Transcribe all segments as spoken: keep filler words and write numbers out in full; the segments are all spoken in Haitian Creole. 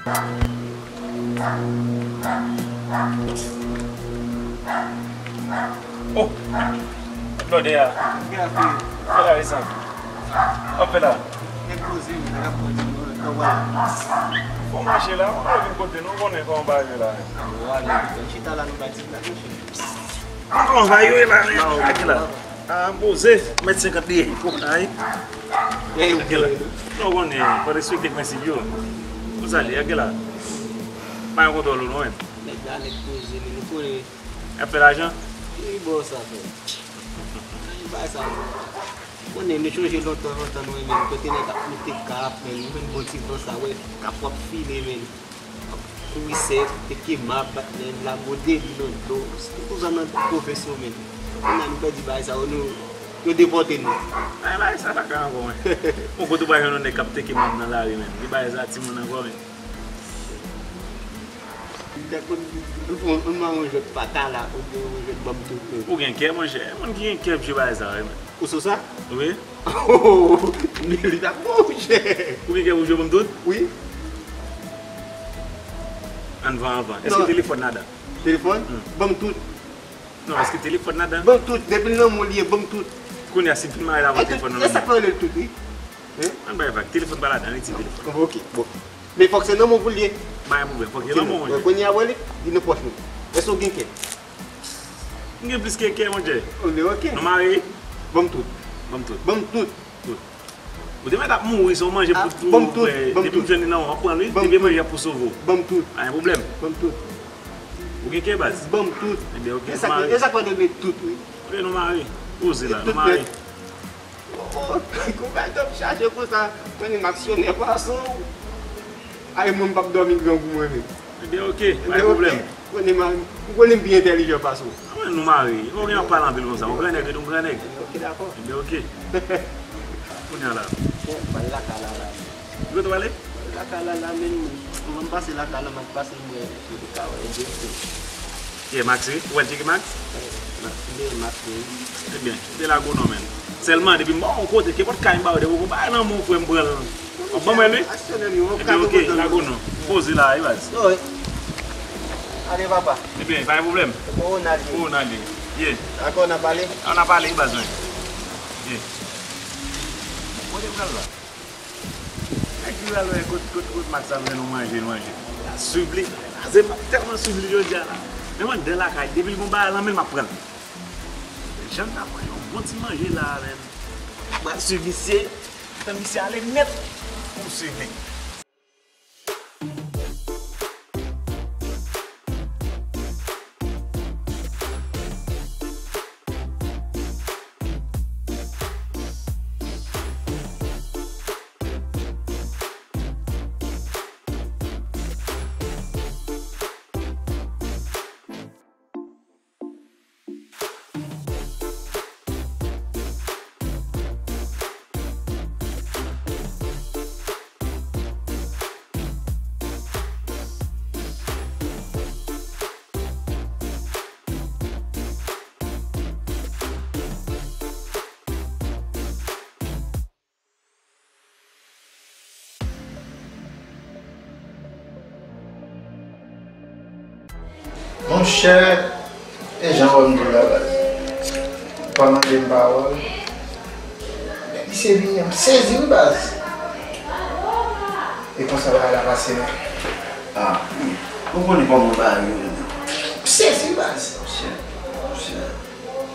Oh! Blòdè a. Gade sa. Sa w ap fè la? Nèg poze wi, nèg ap pran ti mwen, tan wè. Fò mache la, mwen pa vin kote nou konnen kòman bagay yo la. Yo ale, chita la nou bay ti blague, monchè. Kòman bagay yo ye la, men? Gade la. Ah, m poze, mèt senkant li ye. Ay. Gade la. Nou konnen, fò respekte prensip yo. Konsa li, gade la. Pa gen kontwòl ou non, menm. Nèg la, nèg poze li, nou konnen. Y ap fè lajan? Ki bò sa fè? Ki bagay sa fè? Konnen nou chonje lontan, lontan nou renmen, kote nèg ap moute kap, men nou menm bon ti van sa, wè, kap w ap file, men. Kouri sèk, teke mab, bat nèg la, gode li nan dlo. Se pou zòn nan pwofesyon, men. Kounye a nou pèdi bagay sa yo, nou, yo depòte nou. Ay, bagay sa pa ka ankò, men. Bon, kote w pa jwenn yon nèg k ap teke mab nan lari, men. Li bagay sa timoun ankò, men. Dakò, nou fè yon, yon mawon jwèt pata la, oubyen yon jwèt banm tout, men. Ou gen kè, monchè. Moun ki gen kè ap jwe bagay sa, wi, men. Ou sou sa? Wi. Li t ap bon, monchè. Ou gen kè pou jwe banm tout? Wi. Anvan, anvan. Èske telefòn ladan? Telefòn? Hmm. Banm tout. Non, èske telefòn ladan? Banm tout. Depi l nan men w li ye, banm tout. Kounye a, si m fin mare l avan telefòn nan men m. E sa k fè yo rele l tout, wi. Hein? Ann bay vag. Telefòn pa ladan, retire telefòn. Ok, bon. Men fòk se nan men w pou l ye. Pa gen pwoblèm, fòk se nan men w, monchè. Kounye a, wè li, li nan pòch mwen. Èske w gen kè? M gen plis ke kè, monchè. Oh, men ok. Nou mare? Banm tout. Banm tout. Banm tout. Tout. Ou te mèt ap mouri, se yon manje pou tou, frè. Depi m jwenn li nan men w, m ap pran l, wi. Depi manje ap pou sove w. Banm tout. Pa gen pwoblèm. Banm tout. Ou gen kè, baz? Banm tout. Ebyen, ok, nou mare. E sa k fè yo rele l tout, wi. Ok, nou mare. Poze la, nou mare. Kou bay dòm chaje konsa, konnen m aksyonè pwason. Ay, mwen m p ap dòmi grangou mwen menm. Ebyen, ok, pa gen pwoblèm. Konnen m, ou konnen m pi entèlijan pase w. Mwen, nou mare. Ou gen ap pale anpil konsa. Yon gran nèg, yon gran nèg. Ok, dakò. Ebyen, ok. Kounye a la. Bon, m pral lakay la, la. Ou kote w ale? Lakay la, la, men, anvan m pase lakay la, m ap pase mwen, mwen ka wè, ebyen, ok. Kiyè Max, wi? Ou wè l tcheke Max? Wi, Max, wi. Ebyen, kite lago non, men. Sèlman, depi m ba w yon kote, kenpòt kay m ba w, depi w gon bagay nan men w, frè m, pran l. Bon, mwen, wi. Ebyen, ok, lago non. Poze la, wi, baz. Ale, papa. Ebyen, pa gen pwoblèm. Kòwona li ye. Kòwona li ye. Dakò, n a pale. An a pale, wi, baz, mwen. Ye. Kote m pral la? Nèg ki pral wè kot, kot, kot Max ap jwenn yon manje, l manje. L a swiv li. Aze m ap tèlman swiv li jodi a la. Men mwen anndan lakay, depi l gon bagay nan men l, m ap pran l. Jan m ta pran yon bon ti manje la a, menm. M pral swiv misye. Tan misye ale nèt pou m swiv li. Monchè, e jan w wè m di w la, baz. Ou pa mande m pawòl. Lè misye vini an, m sezi wi, baz. E konsa bagay la pase, men. Ah, ou konnen kòman bagay yo ye, men. M sezi, baz. Monchè, monchè.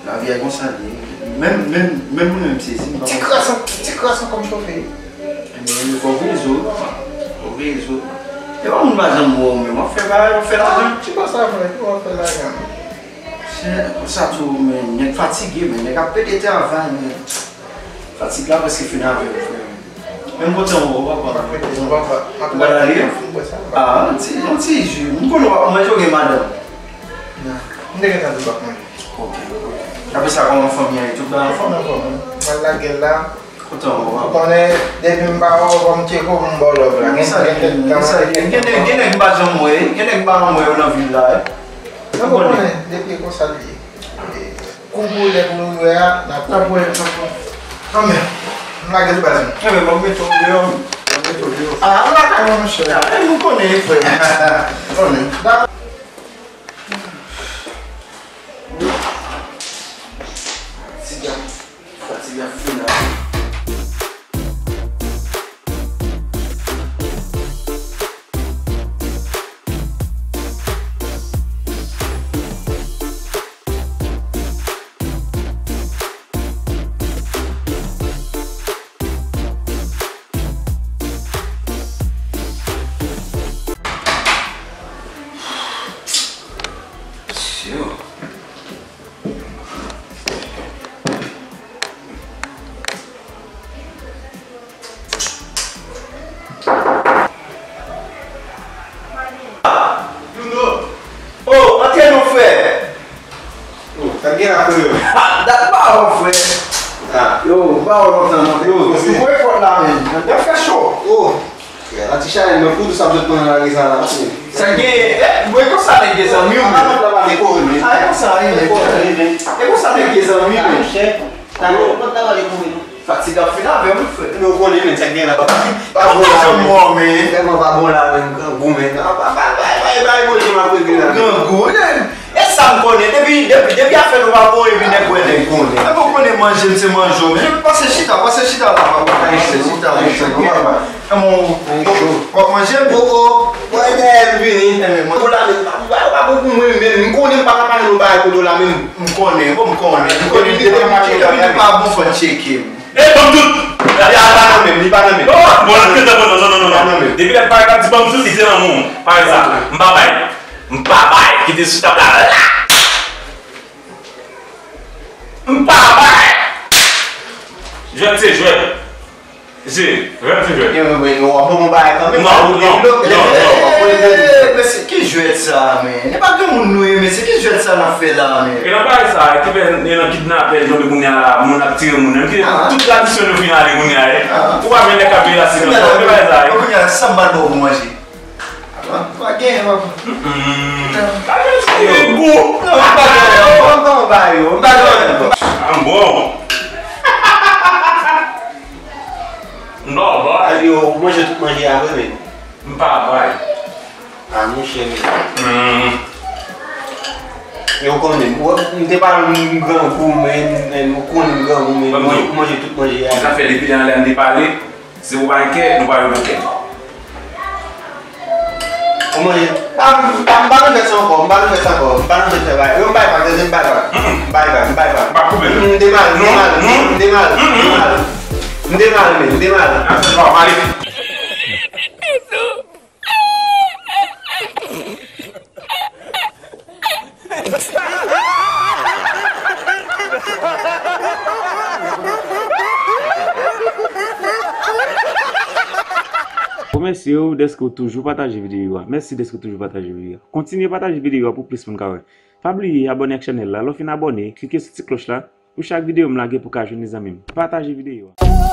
Lavi a konsa li ye. Menm, menm, menm mwen menm m sezi, m pa konprann. Ti kras an, ti kras ankò m chofe. Ebyen, fò w veye zo, fò w veye zo. E pa moun pa janm wè w menm, w ap fè bagay, w ap fè lajan. Ti kras sa, frè, w ap fè lajan. Se konsa tou, men nèg fatige, men nèg ap pede travay, men fatig la prèske fin avè w, frè. Menm kote w, w ap pran. Ou pral ale? Ah, yon ti, yon ti ji. M konnen w ap manje, ou gen madanm? Non. M te gentan di w ap manje. Ok, ok. Apre sa, kòman fanmi an ye? Tout bagay anfòm? Anfòm, anfòm. M al lage l la. Kontan wè w. Ou konnen, depi m pa wè w, fò m tcheke w pou m ba w love la. Gen, gen kèk tan. Gen nèg, gen nèg m pa janm wè, gen nèg m pa janm wè yo nan vil la, wi. Ou konnen, depi e konsa l ye. Kou pou lè pou nou wè a, n ap wè. N ap wè, n ap wè. Anmè, m lage l baz mwen. Anmè, ban m mete w deyò. Ah, lakay mwen, monchè. Ah, e, nou konnen, frè. Konnen. Fatig la, fatig la fini. Oh, antre non, frè. Oh, sa gen la, frè? Ah, dat pa wè, frè. Ah. Yo, m pa wè lontan, non. Yo, yo, voye pòt la, menm. Y ap fè cho. Oh. Frè, la ti chalè, mwen, pou sa m sot pran nan lari sa la. Sa gen, eh, mwen konsa nèg gen zanmi w, men. Ah, konsa, wi, men. E konsa nèg gen zanmi, men. Fatig ap fin avè w, wi, frè. Men w konnen, men, sa gen la, papa. Pa bon la, men. Tèlman pa bon la, men, grangou, men. Ah, pa, pa, pa, pa, pa, bon, jan m ap regle la. Grangou, men. E sa m konnen, depi, depi, depi afè nou pa bon, epi nèg wè nèg konnen. Nèg ou konnen manje m se manje w, men. Pase chita, pase chita la, papa. Pase chita, pase chita. Kòman w ap manje m? Oh, oh. Mwen dèyè m vini. Kote w la menm, pa, pa, pa bon pou mwen menm. M konnen m pa ka pale nou bagay kote w la menm. M konnen, bon, m konnen. M konnen depi m tcheke, depi m pa bon, fò n tcheke m. E, ban m tout! Li pa nan men m, li pa nan men m. Non, non, non, non, non, non. Depi lè m pa ka di ban m tout, li te nan men w. Pa fè sa. M pa bay. M pa bay. Kite sou tab la. M pa bay. Jwèt se jwèt. Si, jwèt se jwèt. Yo, men, men, w ap ban m yon bagay kanmenm. Non, non, non, non. Eh, mesye, ki jwèt sa, men? E pa granmoun nou ye, mesye, ki jwèt sa n ap fè la, men? E nan bagay sa, ki fè, e nan kidnapè, tonbe kounye a la, moun ap tire moun, menm ki tout tradisyon yo fin ale kounye a, eh. Ou pa jwenn nèg k ap veye la, se nan bagay sa, eh. Kounye a, sa m pral ba w pou manje. Pa genyen, papa. Mm-mm. Yo. Gou. Non, m pa genyen, non. M pa genyen, non. M pa genyen, non. Ah, bon. M pa bay. Yo, ou manje tout manje a vre, men. M pa bay. Ah, monchè, men. Mm. Yo konnen, m te pale m grangou, men, men, ou konnen m grangou, men, ou manje tout manje a. Sa fè depi lè anlè m te pale. Si ou pa gen kè, nou pa jwe bouke. Ou manje. Pa, pa, m pa nan fè sa ankò, m pa nan fè sa ankò, m pa nan fè sa, bay. Yo, m bay vag, tande, m bay vag. M bay vag, m bay vag. M pa koupe. M demal, m demal, m demal, m demal. M demal, men, m demal. Nan fè sa, m ale. Remèsye w dèske w toujou pataje videyo a. Mèsi dèske w toujou pataje videyo a. Kontinye pataje videyo a pou plis moun ka wè. Pa bliye abòne ak chanèl la. Lè w fin abòne, klike sou ti klòch la pou chak videyo m lage pou ka jwenn li zanmi m. Pataje videyo a.